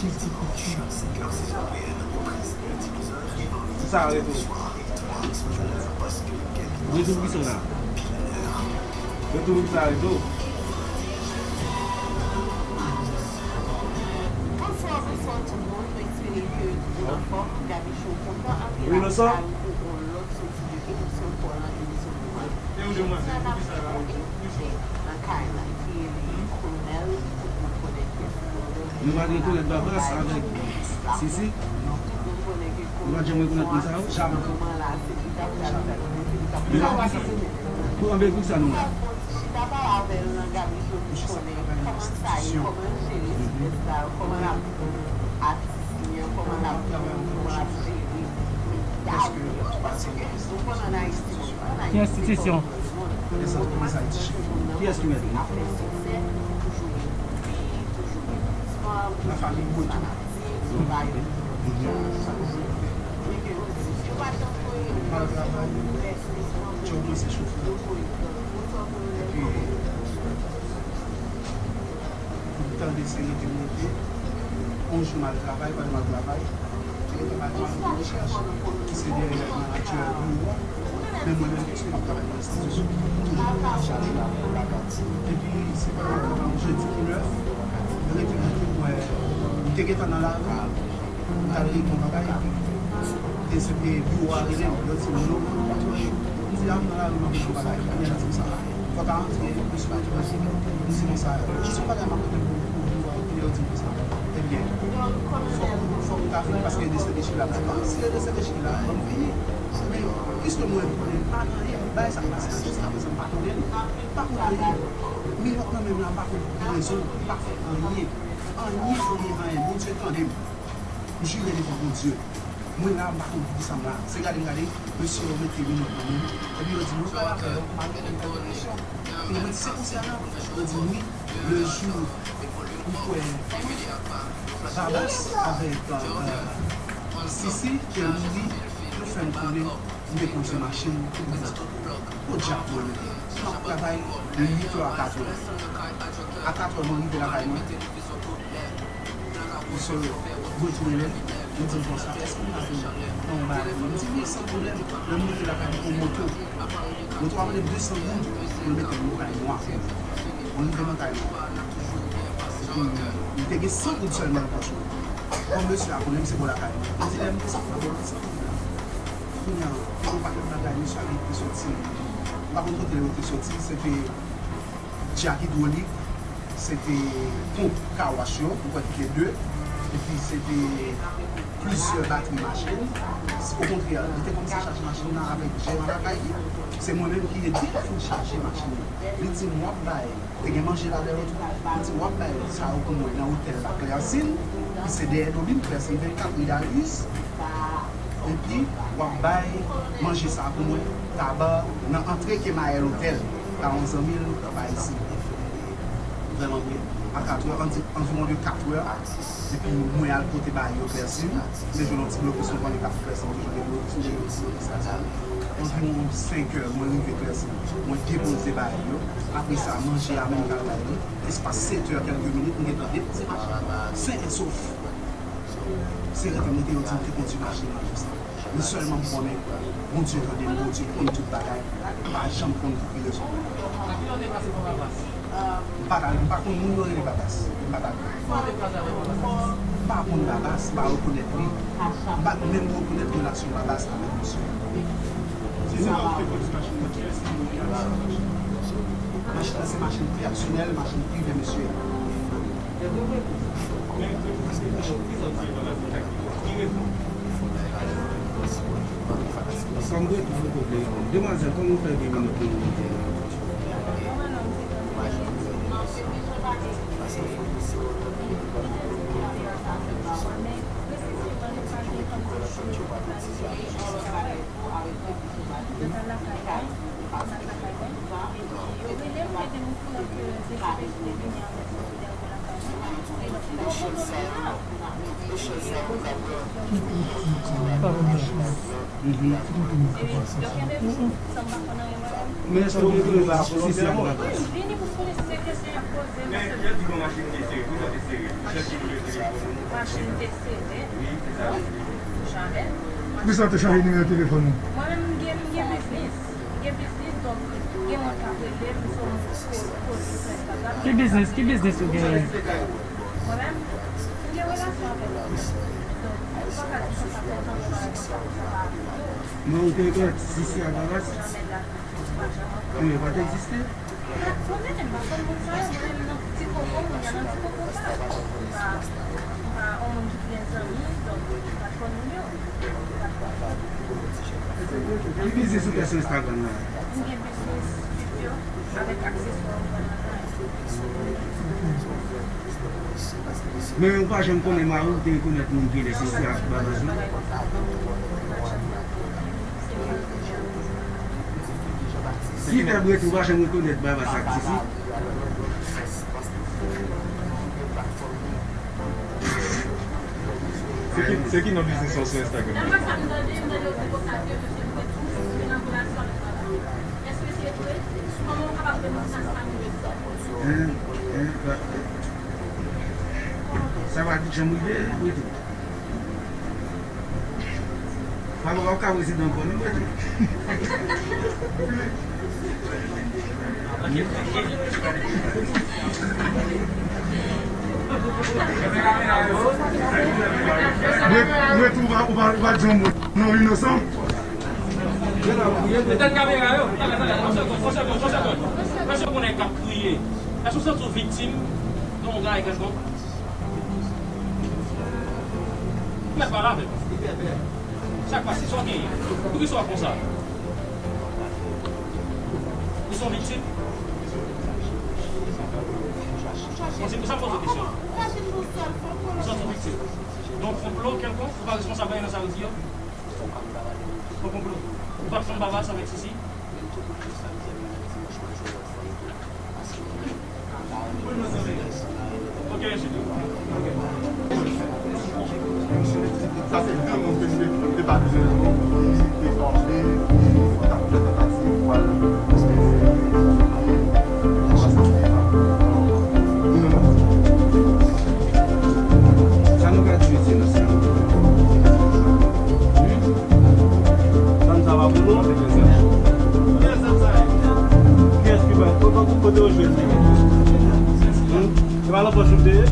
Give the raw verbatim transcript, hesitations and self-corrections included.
Sa retou. Retou pou kisa la? Retou pou kisa retou? Bonswa, bonswa tout moun. Mwen espere ke tout moun anfòm. Gaby Show kontan anpil ap pou yon lòt soti de emisyon pa w lan, emisyon pou mwen. Jodi a n ap fè yon envite nan kay la ki rele Kolonèl, tout moun konnen kiyès ki Kolonèl. Nou pa t rekonèt Babas avèk Sisi. Tout moun konnen ke Kolonèl sa, nan moman la, se li k ap fè afè l, se li k ap fè afè l. Pou anbe kou sa nou la. Chita pale avè l nan Gaby Show pou konnen kòman sa ye, kòman l jere sipès la, kòman l ap atis li an, kòman l ap, kòman l ap jere medam yo, paske nou konn ann Ayiti, nou pa ann Ayiti kòm lòt moun. Kiyès ki mèt li? Ap fè siksè, toujou gen konfli, toujou gen diskò, toujou gen fanatik, nou pa yo chanje. Men ke yo di, yo pa t anvoye l nan yon lès, yo voye l, yo voye l. Epi, m tande se rete monte. On jou m al travay, pandan m al travay, te rete bay mwen yon rechèch ki se dèyè manadjè biwo a. Men mwen menm, piske m ap travay nan enstitisyon, m toujou chaje la pou lakati. Epi, se pa jedi pou nèf, rete monte, m wè, m te gentan nan lari. M t al regle yon bagay, epi e se, e biwo a rele m, yo di m, "Non, ou pa twò ye." M di, "A, m nan lari, m ap regle yon bagay." Kounye a l di m sa, "Fò w ta antre, mesye pa twò ye." M di konsa, "Se yon bagay m ap regle pou, pou biwo a." Kounye a yo di m konsa, "Ebyen, fòk, fòk ou ta vini, paske e de sèt de chila." M di, "Bon, si e de sèt de chila, m vini." Men, piske mwen, mwen pa nan anyen, bagay sa k pase a, jiskaprezan, m pa konnen l, m pa konn anyen. Minòt nan men m la, m pa konn pou ki rezon, m pa fè anyen. Anyen, anyen, anyen. Bondye tande m. M jire devan Bondye. Mwen la, m pa konn poukisa m la. Se gade m gade, mesye yo mete minòt nan men m. Epi yo di m, "Ou pa wè afè yo, m al fè yon entèvansyon." Epi mwen di, "Se konsa la?" Yo di m, "Wi, le jou ou kwè Babas avèk, euh, Sisi te mouri, yo fè m konnen m te kondui machin pou prizon." Podyab mwen menm. M ap travay de uit è a katrè. A katrè mwen rive lakay mwen. Misye retounen men m, li di m konsa, "Èske m ka fè yon bagay pou mwen?" M di, "Wi, san pwoblèm." Lè m rive lakay mwen, yon moto. Moto a mande m de san goud pou l mete m yon kay nwa. Mwen rive nan kay mwen. Epi, m te gen san goud sèlman nan pòch mwen. Kòm mesye a konnen m se bò lakay mwen, li di, "Lè m te sot nan bò san goud la." Kounye a, gen yon pakèt bagay misye a gentan soti. M pa konn kote yo te soti, se te djak idwolik, se te ponp kawach yo, m kwè ki te de, epi se te plizyè batri machin. Okontrè, li te kòmanse chaje machin nan avèk jeran lakay li. Se mwen menm ki ede l fin chaje machin nan. Li di m, "W ap bay." Te gen manje ladan yo tou. Li di, "W ap bay sa yo pou mwen nan otèl la, Klèsin, ki se dèyè domèn Klèsin vennkat, ri Darius. Epi, w ap bay manje sa pou mwen, taba, nan antre Kemayèl Otèl, ta yon zanmi l pa isi." Vrèman vre, a katrè, anvi-, anviwon de katrè, epi mwen al pote bagay yo Klèsin, m te jwenn yon ti blokis, nou konnen k ap fè sa, m te jwenn yon blokis, m te jwenn yon ti blokis la. Anviwon senkè, mwen rive Klèsin, mwen depoze bagay yo. Apre sa, manje a menm k al bay li. Espas setè kèlke minit, m gentan depoze machin nan, sen e sof. Se rete m rete, yo di m te kondui machin nan konsa. Men sèlman m konnen, Bondye tande m, Bondye konn tout bagay. M pa janm konn pou ki rezon. M pa ta, m pa konn moun yo rele Babas. M pa ta, m pa konn Babas, m pa rekonèt li. M pa t menm rekonèt relasyon Babas avèk misye. Se sa ou te kondui machin nan, ki lè se moun ki al sou machin nan? Machin nan se machin pèsonèl, machin prive misye a. Kòm retour foto vle, demwazèl, kòman w fè gen minit pou w monte? Men èske w te konnen pa Sisi ap nan klas? Machin te sere. Non, jamè. Poukisa w te chanje nimewo telefòn ou? Mwen menm, m gen, m gen biznis. M gen biznis, donk, gen moun k ap rele m, se yon moun ki ko-, koze sou Instagram. Ki biznis? Ki biznis ou genyen? Mwen menm, m gen relasyon avèk moun. Donk, m pa ka di konsa fè tan mwen pa, mwen pa, mwen pa. Men ou te rekonèt Sisi ak Babas? Jamè de la vi, pa janm ankò. Konbyen pa t egziste? M pa konnen, m pa konn moun sa yo, mwen menm nan ti koko, mwen nan ti koko sa. M pa, m pa yon moun ki gen zanmi, donk m pa t konn moun yo. M pa t konn. Ki biznis ou fè sou Instagram la? M gen biznis, studio, avèk akseswa m vann nan kay. Men ou pa janm konnen mari w te rekonèt moun ki rele Sisi ak Babas la? Ki fè Brett ou pa janm rekonèt Babas ak Sisi? Se ki, se ki non biznis ou sou Instagram? Hein, hein, pa, sa pa janm rive, Brett ou? Papa pa ka prezidan ankò, non, Brett? Brett, Brett, ou pa, ou pa, ou pa di yon mo. Non, inosan. Etèn kamera yo. Talè, talè, yon segonn, yon segonn, yon segonn. Èske w konnen k ap kriye? Èske w santi w viktim de yon bagay kèlkonk? Ou mèt pale avè m. Sa k pase? Sa w genyen? Poukisa w ap konsa? Ou se yon viktim? Bon, se pou sa m poze w kesyon. Ou santi w viktim de yon konplo kèlkonk? Ou pa responsab anyen nan sa yo di yo? Yon konplo. Ou pa t fanm Babas avèk Sisi? Ok, mesye. Ok. Sa se yon moun ke nou te, nou te pa bezwen nan nou, ki te fòme, ki t ap fè tantativ pou al espere pou asasinen. Sa nou ka di mesye nan sa? Hmm? Zam sa pa pou nou? Kiyès ki bay? Kote, kote yo jwenn li? Hmm? Se pa nan pòch ou te ye?